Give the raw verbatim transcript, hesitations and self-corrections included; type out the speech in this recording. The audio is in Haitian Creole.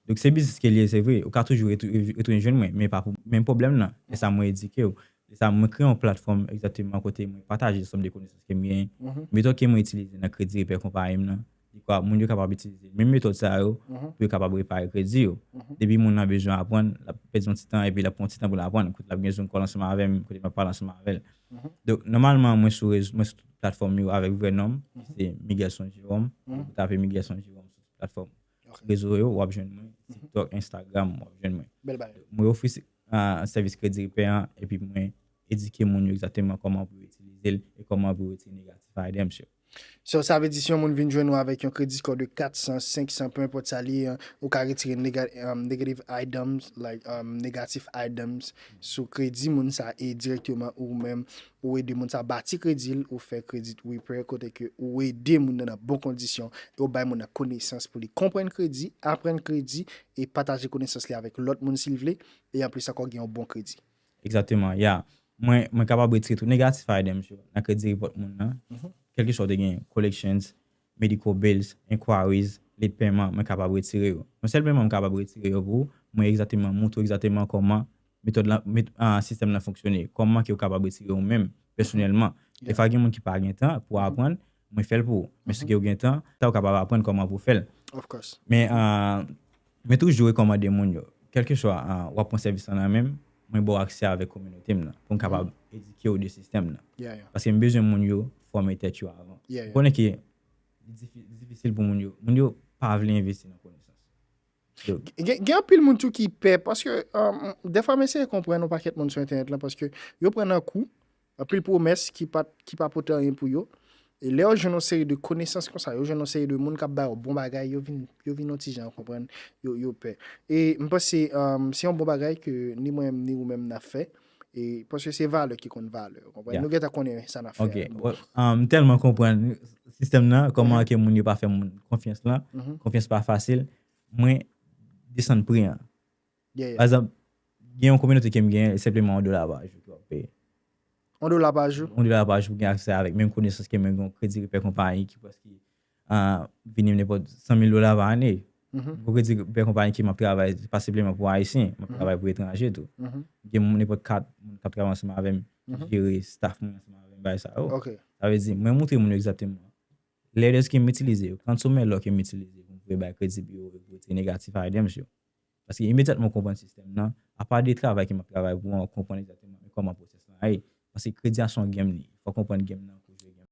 Donk, se biznis ke l ye, se vre. Ou ka toujou retou- retounen jwenn mwen, men pa pou menm pwoblèm nan. E sa mwen edike w. E sa mwen kreye yon platfòm egzakteman kote mwen pataje ansanm de konesans ke m genyen. Metòd ke mwen itilize nan kredi repè konpayi m nan, li kwa, moun yo kapab itilize menm metòd sa yo pou yo kapab repare kredi yo. Depi moun nan bezwen aprann, l ap pèdi yon ti tan epi l ap pran yon ti tan pou l aprann. Kote l ap gen Zoom call ansanm avè m, kote m ap pale ansanm avè l. Donk, nòmalman, mwen sou rezo, mwen sou tout platfòm yo avèk vrè non m, ki se Miguelson Jerome. Ou tape Miguelson Jerome sou tout platfòm rezo yo, w ap jwenn mwen. TikTok, Instagram, w ap jwenn mwen. Mwen ofri se- a, sèvis kredi repè an, epi mwen edike moun yo egzakteman kòman pou yo itilize l e kòman pou yo retire negatif items yo. So, sa vle di si yon moun vin jwenn ou avèk yon kredi score de kat san, senk san, peu importe sa li ye, ou ka retire nega- um, negative items, like, um, negatif items sou kredi moun sa e dirèkteman ou menm ou ede moun sa bati kredi l, ou fè credit repair kote ke ou ede moun nan nan bon kondisyon e ou bay moun nan konesans pou li konprann kredi, aprann kredi e pataje konesans li avèk lòt moun si l vle e anplis ankò gen yon bon kredi. Egzakteman, ya. Mwen, mwen kapab retire tout negatif items yo nan kredi repòt moun nan. Kèlkeswa ou te gen, collections, medical bills, inquiries, late payment, mwen kapab retire yo. Yon sèl pèman mwen kapab retire yo pou ou, mwen egzakteman montre w egzakteman kòman metòd la, met, a, sistèm nan fonksyone, kòman ke w kapab retire ou menm, pèsonèlman. Defwa gen moun ki pa gen tan pou aprann, mwen fè l pou ou. Men si ke w gen tan, ta w kapab aprann kòman pou w fè l. Of course. Men, a, mwen toujou rekòmande moun yo, kèlkeswa, a, w ap pran sèvis lan nan men m, mwen ba w aksè avèk kominote m nan, pou m kapab edike w de sistèm nan. Paske m bezwen moun yo fòme tèt yo avan. Ou konnen ke li difi- li difisil pou moun yo, moun yo pa vle envesti nan konesans. Gen gen anpil moun tou ki pè, paske um, defwa m eseye konprann yon pakèt moun sou entènèt lan, paske yo pran nan kou, anpil pwomès ki pa, ki pa pote anyen pou yo. E lè yo jwenn yon seri de konesans konsa, yo jwenn yon seri de moun k ap ba yo bon bagay, yo vin, yo vin yon ti jan konprann, yo, yo pè. E m panse um, se yon bon bagay ke ni mwen menm ni ou menm n ap fè, e paske se valè ki konn valè, konprann? Nou gentan konnen sa n ap fè. Ok, m tèlman konprann sistèm nan, kòman ke moun yo pa fè moun konfyans lan, konfyans pa fasil, mwen desann pri an. Pa egzanp, gen yon kominote ke m genyen, e senpleman yon dola pa jou ke w ap peye. Yon dola pa jou? Yon dola pa jou pou gen aksè avèk menm konesans ke mwen gen yon kredi repè konpayi ki prèske a, vini nenpòt san mil dola pa ane. Yon kredi repè konpayi ke m ap travay, se pa senpleman pou Ayisyen, m ap travay pou etranje tou. Gen moun nenpòt kat moun k ap travay ansanm avè m, ki jere staff mwen ansanm avè m, bagay sa yo. Sa vle di, mwen montre moun yo egzakteman lè dèske m itilize yo, kantite lò ke m itilize pou m pouvwa bay kredi pou yo retire negatif items yo. Paske imedyatman w konprann sistèm nan, apa de travay ke m ap travay pou an, w konprann egzakteman kòman pwosès lan ye. Paske kredi a se yon game li. Fò w konprann game nan